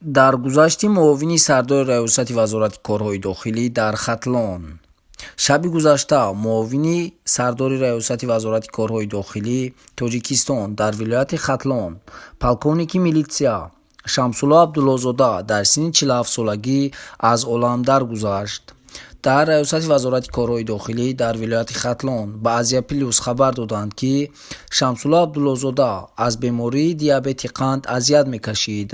Даргузашти муовини сардори Раёсати Вазорати корҳои дохилӣ дар Хатлон. Шаби гузашта муовини сардори Раёсати Вазорати корҳои дохилии Тоҷикистон дар вилояти Хатлон, полковники милитсия Шамсулло Абдуллозода дар синни 47-солагӣ аз олам даргузашт. Дар Раёсати Вазорати корҳои дохилӣ дар вилояти Хатлон ба Азия Плюс хабар доданд, ки Шамсулло Абдуллозода аз бемории диабети қанд азият мекашид.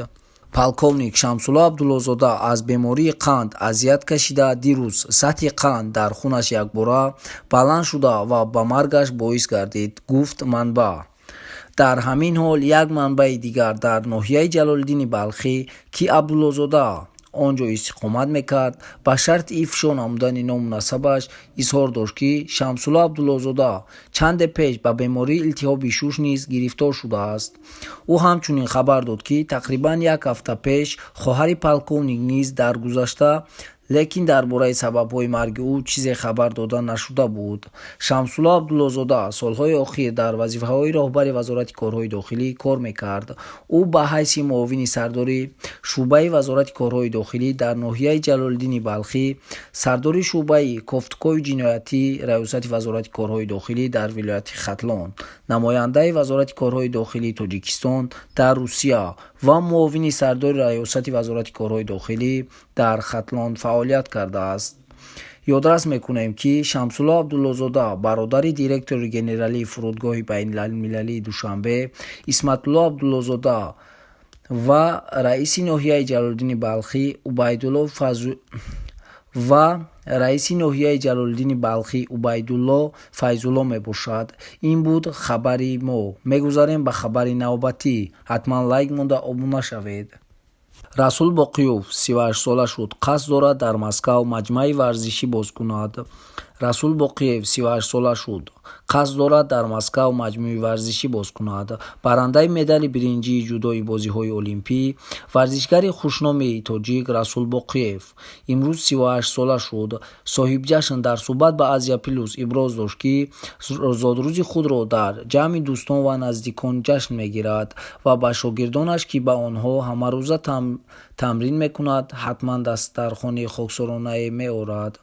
Полковник Шамсулло Абдуллозода аз бемории қанд азият кашида, дирӯз сатҳи қанд дар хунаш якбора баланд шуда ва ба маргаш боис гардид, гуфт манбаъ. Дар ҳамин ҳол, як манбаи дигар дар ноҳияи Ҷалолиддини Балхӣ, ки Абдуллозода он ҷо истиқомат мекард, ба шарти ифшо намудани ному насабаш изҳор дошт, ки Шамсулло Абдуллозода чанде пеш ба бемории илтиҳоби шуш низ гирифтор шудааст. Ӯ ҳамчунин хабар дод, ки тақрибан як ҳафта пеш хоҳари полковник низ даргузашта, лекин дар бораи сабабҳои марги ӯ чизе хабар дода нашуда буд. Шамсулло Абдуллозода солҳои охир дар вазифаҳои роҳбари Вазорати корҳои дохилӣ кор мекард. Ӯ ба ҳайси муовини сардори шӯъбаи Вазорати корҳои дохилӣ дар ноҳияи Ҷалолиддини Балхӣ, сардори шӯъбаи кофтукови ҷиноятии Раёсати Вазорати корҳои дохилӣ дар вилояти Хатлон, намояндаи Вазорати корҳои дохилии Тоҷикистон дар Русия ва муовини сардори Раёсати Вазорати корҳои дохилӣ дар Хатлон фаъолият кардааст. Ёдрас мекунем, ки Шамсулло Абдуллозода бародари директори генералии фурудгоҳи байналмилалии Душанбе Исматулло Абдуллозода ва раиси ноҳияи Ҷалолиддини Балхӣ Убайдулло ва раиси ноҳияи Ҷалолиддини Балхӣ Убайдулло Файзулло мебошад. Ин буд хабари мо. Мегузарем ба хабари навбатӣ. Ҳатман лайк монда, обуна шавед. Расул Боқиёв 38-сола шуд, қасд дорад дар Москав маҷмӯаи варзишӣ боз кунад. Расул Боқиев 38-сола шуд, қасд дорад дар Москав маҷмӯи варзишӣ боз кунад. Барандаи медали биринҷии ҷудои бозиҳои олимпӣ, варзишгари хушноми тоҷик Расул Боқиев имрӯз 38-сола шуд. Соҳибҷашн дар суҳбат ба Азия Плюс иброз дошт, ки зодрӯзи худро дар ҷамъи дӯстон ва наздикон ҷашн мегирад ва ба шогирдонаш, ки ба онҳо ҳамарӯза тамрин мекунад, ҳатман дастархони хоксоронае меорад.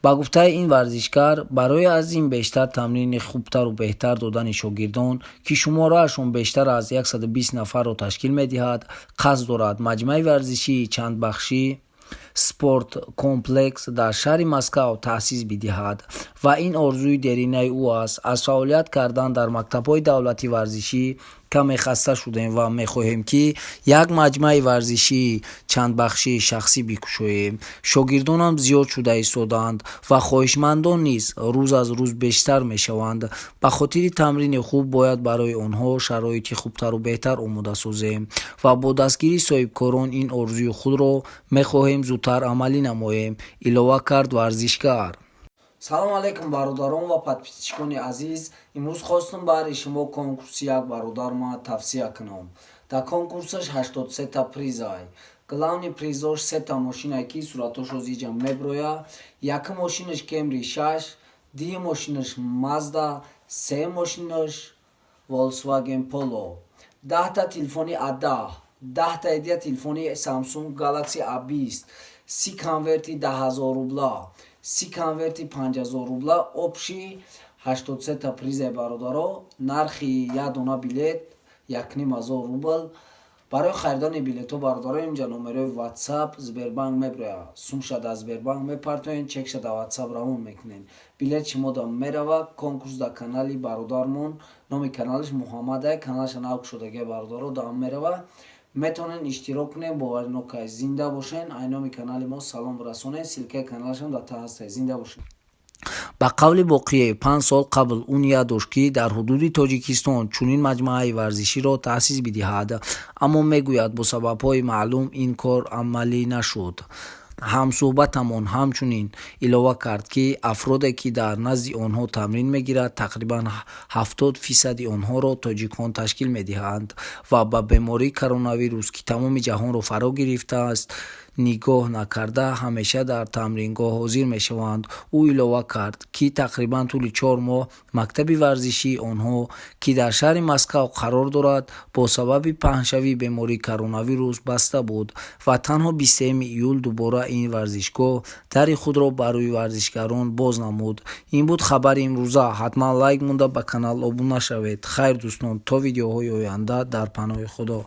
Ба гуфтаи ин варзишгар, барои аз ин бештар тамрини хубтару беҳтар додани шогирдон, ки шумораашон бештар аз 120 нафарро ташкил медиҳад, қасд дорад маҷмӯаи варзишии чандбахшӣ спорткомплекс дар шаҳри Москав таъсис бидиҳад ва ин орзуи деринаи ӯ аст. Аз фаъолият кардан дар мактабҳои давлатии варзишӣ каме хаста шудем ва мехоҳем, ки як маҷмӯаи варзишии чандбахшии шахсӣ бикушоем. Шогирдонам зиёд шуда истодаанд ва хоҳишмандон низ рӯз аз рӯз бештар мешаванд. Ба хотири тамрини хуб бояд барои онҳо шароити хубтару беҳтар омода созем ва бо дастгирии соҳибкорон ин орзуи худро мехоҳем зудтар амалӣ намоем, илова кард варзишгар. Салом алейкум, бародарон ва подписчикони азиз! Имрӯз хостум баҳри шумо конкурси як бародарма тавсия кунам. Дар конкурсаш 83-та призай. Главный призош сета мошинае, ки суратошо зиҷа меброя. Якум мошинаш Кемри 6, дуюм мошинаш Мазда, сеюм мошинаш Volkswagen Polo. 10-та телефони А10, 10-та дия телефони Samsung Galaxy A20, 30 конверти 10 000 рубла, 30 конверти 5000 рубла, общий 83-та призай, бародаро. Нархи як дона билет 1500 рубл. Барои харидани билетҳо, бародаро, инҷа номерои WhatsApp, Сбербанк меброя. Сумша дар Сбербанк мепартоен, чекша дар WhatsApp равон мекунен, билет шумо да мерава. Конкурс дар канали бародармон, номи каналаш Муҳаммадай, каналаша нав кушодагия, бародаро, даам мерава, метавонен иштирок кунен. Боваринокай, зинда бошен. Ай номи канали мо салом расонен, ссылкаи каналашам дар та ҳастай. Зинда бошен. Ба қавли Боқиев, 5 сол қабл ӯ ният дошт, ки дар ҳудуди Тоҷикистон чунин маҷмӯаи варзиширо таъсис бидиҳад, аммо, мегӯяд, бо сабабҳои маълум ин кор амалӣ нашуд. Ҳамсӯҳбатамон ҳамчунин илова кард, ки афроде, ки дар назди онҳо тамрин мегирад, тақрибан 70 фисади онҳоро тоҷикон ташкил медиҳанд ва ба бемории коронавирус, ки тамоми ҷаҳонро фаро гирифтааст, Нигоҳ накарда, ҳамеша дар тамрингоҳ ҳозир мешаванд. Ӯ илова кард, ки тақрибан тӯли 4 моҳ мактаби варзишии онҳо, ки дар шаҳри Москав қарор дорад, бо сабаби паҳншавии бемории коронавирус баста буд ва танҳо 23 июл дубора ин варзишгоҳ дари худро ба рӯи варзишгарон боз намуд. Ин буд хабари имрӯза. Ҳатман лайк монда, ба канал обуна шавед. Хайр, дӯстон, то видеоҳои оянда, дар паноҳи Худо.